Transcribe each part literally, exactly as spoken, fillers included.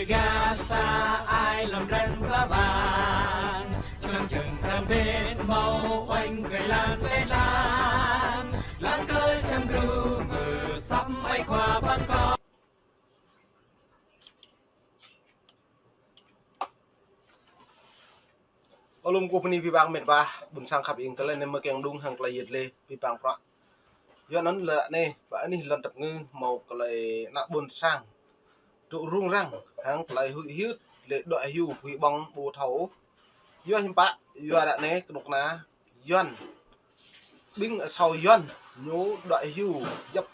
Gasa ai lŏm ren pla bang, čơlăng čơng prăng pet mâo oanh kơi lan pet lan, lan kơi čăm gru mơ săp ai khua păn kơ. Ơ lŏm kơ bơni abih bang met wa, ƀuôn sang khăp ing tơlơi anai mơ̆ kiăng đung hăng tơlơi yet lĕ abih bang prăk. Yua anŭn lĕ anai, pơ anih lŏn tăp ngư mâo tơlơi ană ƀuôn sang tŭ rŭng răng hăng tơlơi huĭ hyưt lĕ đuaĭ hyu huĭ ƀơ̆ng ƀu thâo. Yua hiư̆m pă, yua ră anai kơnuk kơna Yuan, ƀing asâo Yuan ñu đuaĭ hyu djăp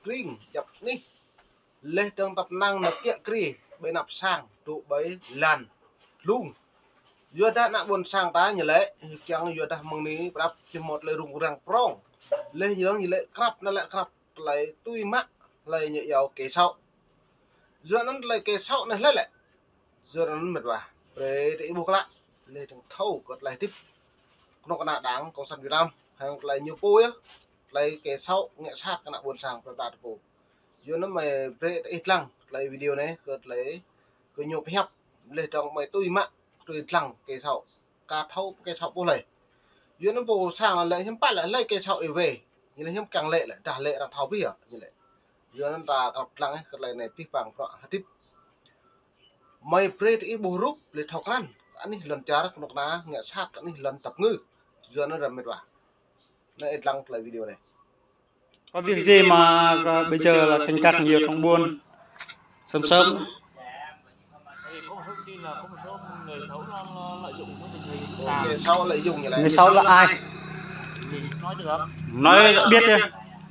kring djăp anih. Laih dơ̆ng tăp năng nao kiă kriê ƀơi anăp sang tŭ ƀơi lan hlung. Yua dah ană ƀuôn sang ta ñu lĕ, kiăng yua dah mơ̆ng anai prăp či mâo tơlơi rŭng răng prong. Laih ñu lĕ krăp anai lĕ krăp tơlơi tui mă hlơi ñu iâu kê sŏ. Yua anŭn tơlơi kê sŏ anai hlơi lĕ. Yua anŭn met wa, brơi tơ ih ƀuh klă, laih dơ̆ng thâo kơ tơlơi hơdip kơnuk kơna Đảng Cộng sản Việt Nam, hăng tơlơi ñu pô yơh, tơlơi kê sŏ ngă sat kơ ană ƀuôn sang pơpă tơpô. Yua anŭn mơi brơi tơ ih lăng tơlơi video anai kơ tơlơi kơ ñu pơhiăp, laih dơ̆ng mơi tui mă tui lăng kê sŏ, ka thâo kê sŏ pô hlơi. Yua anŭn pô sang lĕ hiư̆m pă lĕ hlơi kê sŏ ih wai, ñu lĕ hiư̆m kiăng lĕ lĕ, dah lĕ arăng thâo abih yơh, ñu lĕ. Yua anŭn ta krăp lăng ih kơ tơlơi anai abih bang prăk hơdip. Mơi brơi tơ ih ƀuh rup lĕ thâo krăn, anih lŏn čar kơnuk kơna ngă sat anih lŏn tăp ngư. Yua anŭn ră met wa. Anai ih lăng tơlơi video anai. Có việc gì mà, à, bây giờ là Tênh Kăk nhiều trong buôn? Sớm sớm. Thì có một thông tin là có một số người xấu nó, nó lợi dụng cái tình hình Ồ, vàng. Kẻ xấu lợi dụng như này. Người xấu là ai? Mình nói được. Nói biết đi.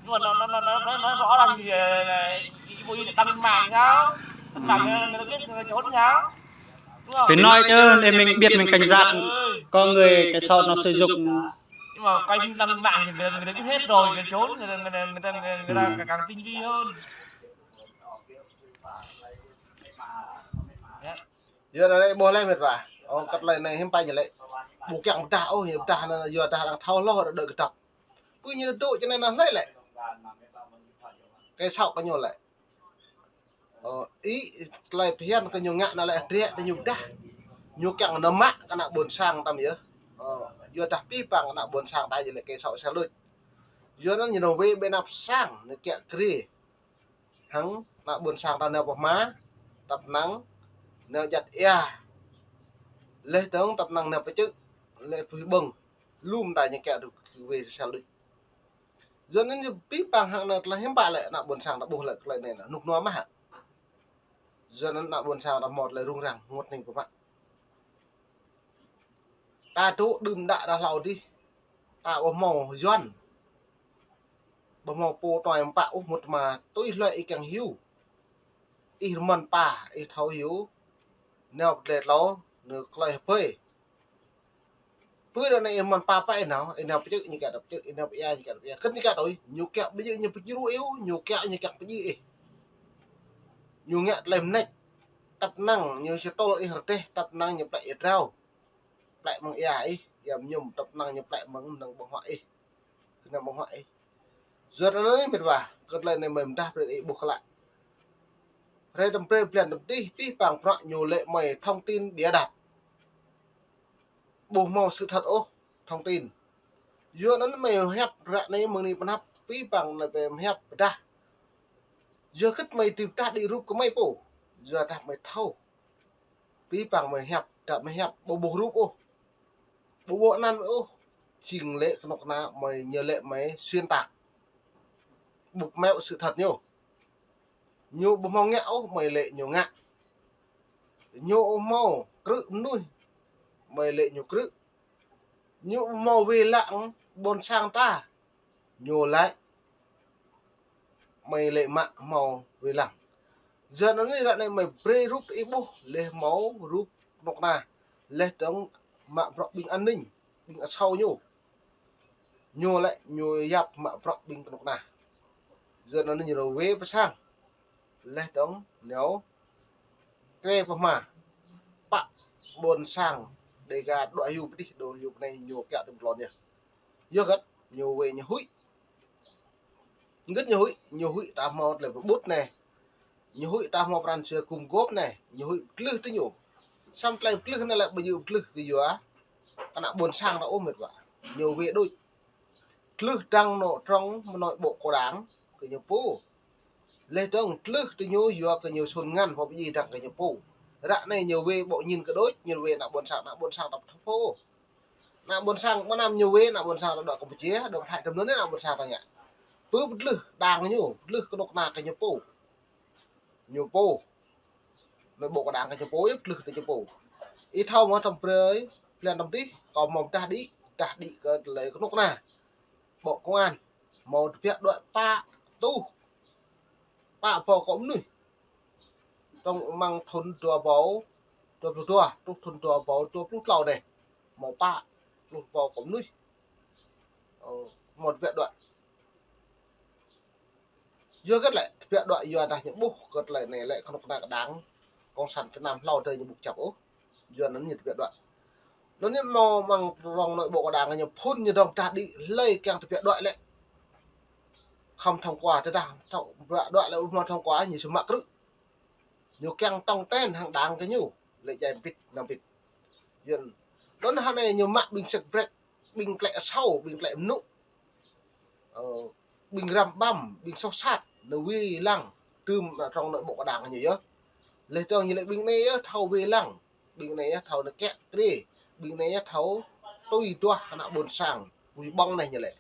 Nhưng mà nó, nó, nó, nó, nó nói rõ là gì, ờ, cái, cái, cái đăng lên mạng sao? Đăng lên mạng người ta biết người ta trốn sao? Đúng không? Phải nói chứ, để mình biết mình cảnh giác. Ừ. Có người cái xấu nó sử dụng. Nhưng mà coi như đăng lên mạng thì người ta, người ta biết hết rồi, người ta trốn, người ta, người ta, người ta, người ta, ừ, càng, càng tinh vi hơn. Yua anŭn lĕ ƀuh lĕ met wa. Ơ, kơ tơlơi anai hiư̆m pă ñu lĕ. Ƀu kiăng pơdah ôh, hiư̆m pơdah anŭn yua dah arăng thâo hloh ră đơi kơdŏp. Pô ñu dŏ čơnai anŭn hlơi lĕ. Kê sŏ kơ ñu lĕ. Ơ, ih tơlơi phiăn kơ ñu ngă anŭn lĕ drĕ tơ ñu pơdah. Ñu kiăng nao mă kơ ană ƀuôn sang ta yơh. Ơ, yua dah abih bang ană ƀuôn sang ta yơh lĕ kê sŏ sa luč. Yua anŭn ñu nao wai ƀơi anăp sang nao kiă kriê. Hăng ană ƀuôn sang ta nao pơhma, tăp năng nao djăt ia. Laih dơ̆ng tăp năng nao pơčư̆, lĕ pơhuĭ ƀơ̆ng. Lŏm ta ñu kiă tơ wai sa luč. Yua anŭn ñu abih bang hăng anŭn tơlơi hiư̆m pă lĕ ană ƀuôn sang ta ƀuh lĕ tơlơi anai anŭn rơnŭk rơnua mơ̆ hă. Yua anŭn ană ƀuôn sang ta hmâo tơlơi rŭng răng, rơngot hning pơmă. Ta dŏ đưm đă đah hlâo adih. Ta ƀu hmâo Yuan. Ƀu hmâo pô tuai pă ôh mŭt mă tui hlơi ih kiăng hyu. Ih rơmăn pă, ih thâo hyu. Nao pơdlai tlâo, nao klơi hơpơi. Pơ ră anai ih rơmăn pă pă ih nao, ih nao pơčư̆ ñu kiă dŏ pơčư̆, ih nao pơia ñu kiă dŏ pơia. Kơ̆t ñu kiă tui, ñu kiă pơjing ñu pơjru ih, ñu kiă ñu kiăng pơjing ih. Ñu ngă tơlơi mơneč. Tăp năng ñu sơtŭl ih rơdêh, tăp năng ñu plĕ ih drao. Plĕ mơ̆ng ia ih, ia mơñum, tăp năng ñu plĕ mơ̆ng mơnơ̆ng ƀơ̆ng huă ih. Kơnăm ƀơ̆ng huă ih. Yua anŭn met wa, kơ tơlơi anai mơi pơdah brơi ih ƀuh klă. Hrơi tơm brơi blan tơm dih, abih bang prăk ñu lĕ mơi thông tin bịa đặt. Ƀu hmâo sự thật ôh, thông tin. Yua anŭn mơi hiăp ră anai mơ̆ng anai pơnăp, abih bang anai mơi hiăp pơdah. Yua kơ mơi dưi pơdah đĭ rup kơ mơi pô. Yua dah mơi thâo. Abih bang mơi hiăp, dah mơi hiăp ƀu ƀuh rup ôh. Ƀu ƀuh anăn ôh. Jing lĕ kơnuk kơna mơi ñu lĕ mơi xuyên tạc. Ƀu mơ̆ sự thật ñu. Ñu ƀu hmâo ngă ôh, mơi lĕ ñu ngă. Ñu ƀu hmâo krư̆ mơnuih, mơi lĕ ñu krư̆. Ñu ƀu hmâo wai lăng ƀôn sang ta. Ñu lĕ mơi lĕ mă hmâo wai lăng. Yua anŭn anai ră anai mơi brơi rup ih ƀuh, laih hmâo rup kơnuk kơna. Laih dơ̆ng mă bruă ƀing an ninh, ƀing asâo ñu. Ñu lĕ ñu yap mă bruă ƀing kơnuk kơna. Yua anŭn anai ñu nao wai pơ sang. Laih dơ̆ng nao krê pơhma. Pă ƀôn sang Dêga dŏ hyu pơ adih, dŏ hyu pơ anai ñu kiă tŭm tlôn yơh. Yua kơ ñu wai ñu huĭ. Hơget ñu huĭ, ñu huĭ ta hmâo tơlơi pơƀut anai. Ñu huĭ ta hmâo pran jua gum gôp anai, ñu huĭ pơtlưh tơ ñu. Samơ̆ tơlơi pơtlưh anai lĕ ƀu djơ̆ pơtlưh kơ yua kơ ană ƀôn sang ta ôh met wa. Ñu wai đôč. Pơtlưh dăng nŏ trong mơnoi ƀô̆ kơdang kơ ñu pô. Leh dơ̆ng pơtlưh tơ ñu yua kơ ñu sôn ngăn pô pơdjai dăng kơ ñu pô. Ră anai ñu wai ƀô̆ ñin kơ đôč, ñu wai ană ƀôn sang, ană ƀôn sang ta pơthâo pô. Ană ƀôn sang mơnam ñu wai, ană ƀôn sang ta dŏ Kampuchia, dŏ Thái tơm anŭn ană ƀôn sang ta ngă. Pơ pơtlưh dăng ñu, pơtlưh kơnuk kơna kơ ñu pô. Ñu pô. Mơnoi ƀô̆ kơdang kơ ñu pô, yơh pơtlưh tơ ñu pô. Ih thâo mơ̆ tơm brơi, blan tơm tih, kâo hmâo pơdah đĭ, pơdah đĭ kơ tơlơi kơnuk kơna ƀô̆ công an. Hmâo tơbiă đuaĭ pă rơtuh, pă rơbâo akŏ mơnuih. Trong amăng thun dua rơbâo dua pluh dua, truh thun dua rơbâo dua pluh klâo anai. Hmâo pă pluh rơbâo akŏ mơnuih. Ơ, hmâo tơbiă đuaĭ. Yua hơget lĕ, tơbiă đuaĭ yua dah ñu ƀuh kơ tơlơi anai lĕ kơnuk kơna kơdang cộng sản Việt Nam hlâo adơi ñu ƀu kơjăp ôh. Yua anŭn ñu tơbiă đuaĭ. Anŭn ñu hmâo amăng rŏng mơnoi ƀô̆ kơdang ñu phun ñu dŏng pơdah đĭ hlơi kiăng tơbiă đuaĭ lĕ. Khŏm thông qua tơdah, thông, tơbiă đuaĭ lĕ ƀu hmâo thông qua ñu sơmă krư̆. Ñu kiăng tŏng ten hăng dăng kơ ñu, lĕ djai pit, nao pit. Yua anŭn hơnai ñu mă ƀing sek brek, ƀing klĕ asâo, ƀing klĕ mơnŭ. Ơ, ƀing răm ƀăm, ƀing soh sat, nao wai lăng, tơm ană trong mơnoi ƀô̆ kơdang ñu yơh. Leh dơ̆ng ñu lĕ ƀing anai yơh thâo wai lăng, ƀing anai yơh thâo nao kiă kriê, ƀing anai yơh thâo tui duah kơ ană ƀôn sang, wai ƀơ̆ng anai ñu lĕ.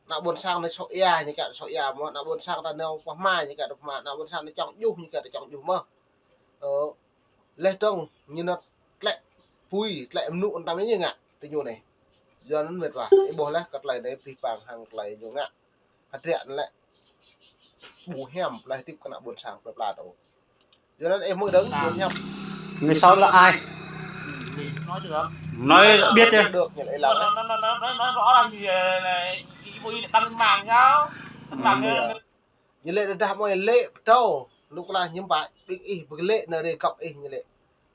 Ană ƀôn sang nao soh ia, ñu kiă soh ia mơ̆n, ană ƀôn sang ta nao pơhma, ñu kiă pơhma, ană ƀôn sang nao čŏng djuh, ñu kiă čŏng djuh mơ̆n. Ơ, leh dơ̆ng ñu nao tlĕ apui, tlĕ mơnŭ anŭn tơm ñu ngă, tơ ñu anai. Yua anŭn met wa, ih ƀuh leh kơ tơlơi anai pơrih pang hăng tơlơi ñu ngă. Hơdră anŭn lĕ ƀu hiam tơlơi hơdip kơ ană ƀôn sang plơi pla ta ôh. Yua anŭn ih hmư̆ dơ̆ng, ƀu hiam. Người sau là ai? Nói được. Nói biết chứ. Được, ñu lĕ ih lăng. Nói, nói, nói, nói, nói rõ là gì, ờ, là, cái bộ gì lại tăng mạng sao? Tăng mạng, ờ, Ñu lĕ tơdah mơi lĕ pơtô, lu klah ñu ƀă, ƀing ih ƀu lĕ nao rai gŏp ih ñu lĕ.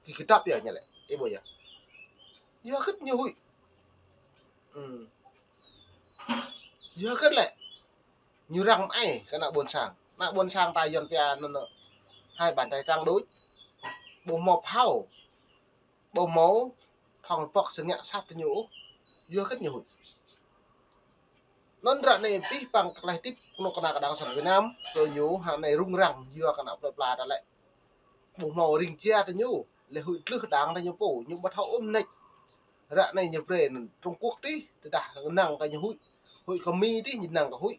Kơ kơdŏp yơh ñu lĕ, ih ƀuh yơh. Yua hơget ñu huĭ. Ư. Yua hơget lĕ. Ñu răng mơai kơ ană ƀôn sang. Ană ƀôn sang ta Yuan pia anŭn, anŭn. Hai bàn tay trắng đuč. Ƀu hmâo phao. Ƀu hmâo thŏng rơbŏk sơngă sat tơ ñu ôh. Yua hơget ñu huĭ. Anŭn ră anai pơrih pang tơlơi hơdip kơnuk kơna kơdang sang Việt Nam, tơ ñu hơnai rŭng răng yua kơ ană plơi pla ta lĕ. Ƀu hmâo ring jia tơ ñu, lĕ huĭ tlưh dăng tơ ñu pô, ñu ƀu thâo ôh mơneč. Ră anai ñu brơi Trung Quốc tih, tơdah năng kơ ñu huĭ. Huĭ kơ Mi tih, ñu năng kơ huĭ.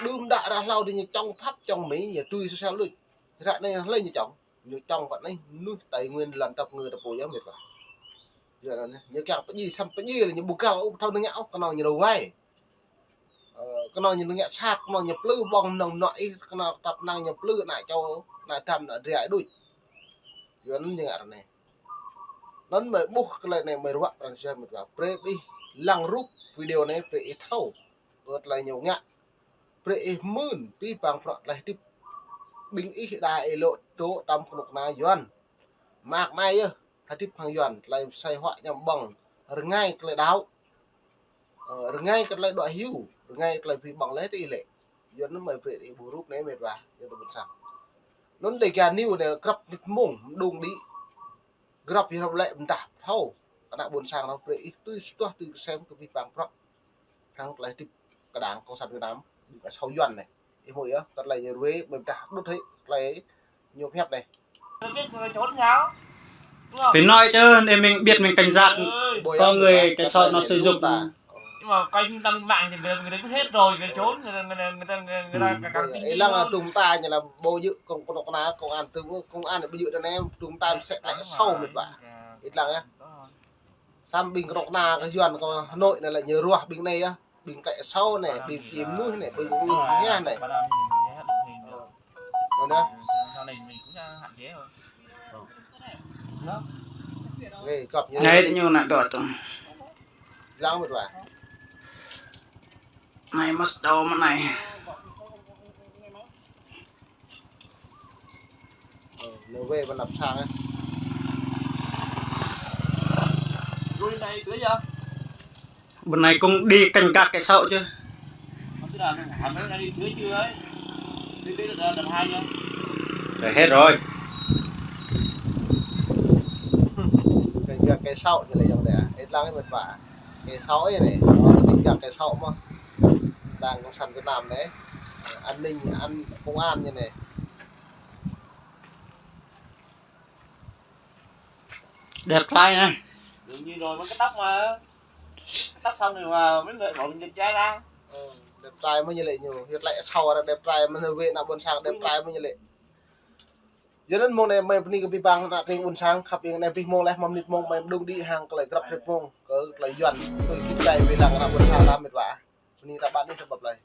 Đưm đă ră hlâo tơ ñu čŏng Pháp, čŏng Mi, ñu tui sosial đôč. Ră anai hlơi ñu čŏng. Ñu čŏng pơ anai mơnuih Tây Nguyên lŏn tơp ngư ta pô yơh met wa. Yua anŭn ñu kiăng pơdjai, samơ̆ pơdjai lĕ ñu ƀu găl ôh, thâo nao ngă ôh, kơnơ̆ng ñu nao wai. Ơ, kơnơ̆ng ñu nao ngă sat, kơnơ̆ng ñu plư ƀơ̆ng mơnơ̆ng mơnuă ih, kơnơ̆ng tăp năng ñu plư ană čô, ană dăm, ană dra đôč. Yua anŭn ñu ngă ră anai. Anŭn mơi ƀuh tơlơi anai mơi ruă pran jua met wa. Brơi ih lăng rup video anai brơi ih thâo. Kơ tơlơi ñu ngă. Brơi ih mưn pơrih pang bruă tơlơi hơdip. Ƀing ih đa ih lŏ dŏ tơm kơnuk kơna Yuan. Mơak mơai yơh, hơdip hăng Yuan, tơlơi sai huă ñăm ƀơ̆ng, rơngai tơlơi đaŏ. Ơ, rơngai kơ tơlơi đuaĭ hyu, rơngai tơlơi pơrih ƀơ̆ng leh tơ ih lĕ. Yua anŭn mơi brơi ih ƀuh rup anai met wa, yua tơ ƀôn sang. Anŭn Dega News anai grăp nit mông, mơđung đĭ. Grăp yơh rŏp lĕ mơdah thâo. Kơ ană ƀôn sang ta brơi ih tui sơtuah tui kơsem kơ pơrih pang bruă. Hăng tơlơi hơdip kơdang cộng sản Việt Nam, ƀing asâo Yuan anai. Ih hmư̆ yơh, kơ tơlơi ñu ruai, mơi mơdah đŭt hĭ, tơlơi ñu pơhiăp anai. Phải nói chứ, để mình biết mình cảnh giác. Có người cái sau nó sử dụng. Nhưng mà coi như đăng mạng thì người ta, người ta biết hết rồi, người ta trốn, người ta, người ta, người ta, người ta, người ta càng tinh vi hơn. Ih lăng tŭm ta ñu lăm ƀu djơ̆ công, công an, công an, công an ƀu djơ̆ ta anai, tŭm ta mơsĕ tơlơi asâo met wa. Ih lăng yơh. Samơ̆ ƀing kơnuk kơna kơ Yuan kơ Hà Nội anai lĕ ñu ruah ƀing anai yơh, ƀing klĕ asâo anai, ƀing pơdjai mơnuih anai, ƀing ƀing hia anai. Anai. Ê, gŏp ñu. Anai ñu nao dŏ tŏng. Lăng met wa. Anai mơ̆ dŏ mơ̆ anai. Ơ, nao wai ƀơi anăp sang ơ. Lui anai tưới chưa? Bữa nay cũng đi canh gác cái sau chứ. Không, tức là Hà Nội đã đi tưới chưa ấy? Rồi, hết rồi. Cái, cái, cái sáu như này dòng này à? Hết lăng ấy mệt vả. Cái sáu ấy này, nó tính ra cái sáu mà. Đảng Cộng sản Việt Nam đấy. An ninh, an, công an như này. Đẹp trai nè. Đương nhiên rồi, mới cắt tóc mà. Cắt tóc xong thì mà mấy người bảo mình đẹp trai ra. Ừ, đẹp trai mới như lệ nhiều. Hiệt lệ sau là đẹp trai mà về nạ buôn sang đẹp trai mới như lệ. Yua anŭn mông anai mơi pơni kơ ƀing ƀang nă tring ƀôn sang, khăp ƀing anai pih mông leh măm nit mông mơi đung đĭ hăng tơlơi grăp hrĕt mông, kơ tơlơi Yuan, tui kit gai wai lăng nă ƀôn sang ta mĕt wa. Pơni ta ƀat đih ta ƀăp lơi.